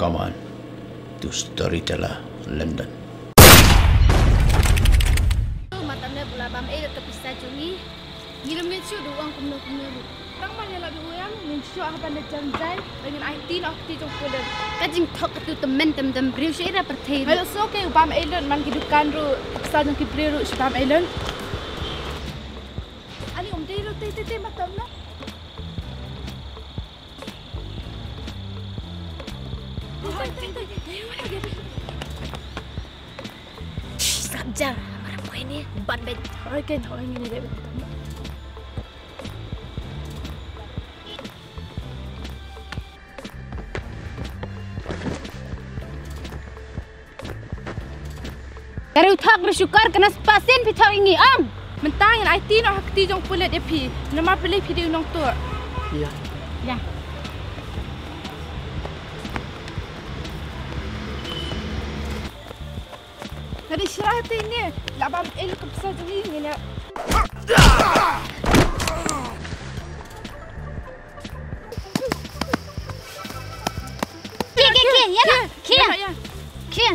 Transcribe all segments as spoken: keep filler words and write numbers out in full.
Come on to Storyteller London. Ma tam ne bula bam ei ka pisa jong ngi. Ngi lum ngi chu du ong kumno kumno ruh. Tang ban ïalap ïa u ïang, ngin shu ha ban da jan jai, ba ngin aiti noh ha kti jong u Pule. Ka jingthok katu tymmen tymmen briew shu ïa pyrthei ruh. Halo so ke u bam ei lut man ki dukan ruh, pisa jong ki briew ruh shu bam ei lut. Ani um dei ruh te te te ma tam na. Sabja, marah poin ni, ban bet. Oi, ken, oi, ngin ïa dei bet. Ka riewthok riewshukor, kane spah sien phi thok ïa ngi, ong. Mynta ngin aiti noh ha kti jong u Pule ïa phi. Namar balei phi dei u nongtuh. Ïa. Ïa. Ka dei shira te ne, la bam ei ka pisa jong ngi, ngin ïa. Khie, khie, khie, ïa la, khie. Ïa, ïa. Khie.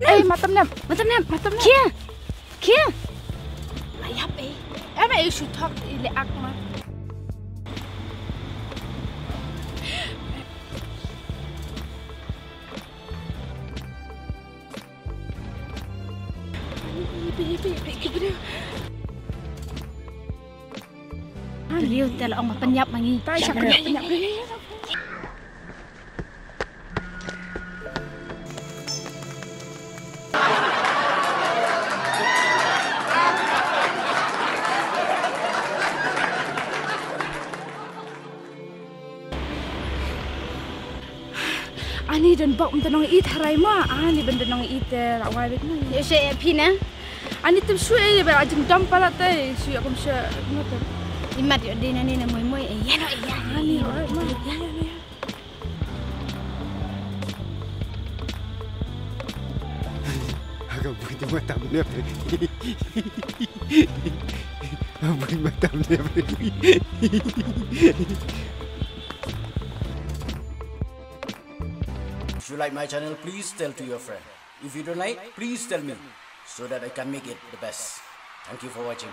Ei, ma tam nem, ma tam nem, ma tam nem. Khie. Khie. Ma ïap ei. Em ei shu thok i le ak ma. Briew te la ong ma pynïap ma ngi. Tai sha pynïap, pynïap. Ani don bok mynta nong i tharai ma, ani ban don nong i te la wai bet ma. Ïa she ïa phi na. Ani tem shu e ba ajing dom pala te shu ïa kum shu ma te. Imat ïa dei na ni na moi moi e ïa no ïa. Ani oi ma ïa ïa ïa. Aga bui tu mata bener. Bui mata bener. If you like my channel, please tell to your friend. If you don't like, please tell me so that I can make it the best. Thank you for watching.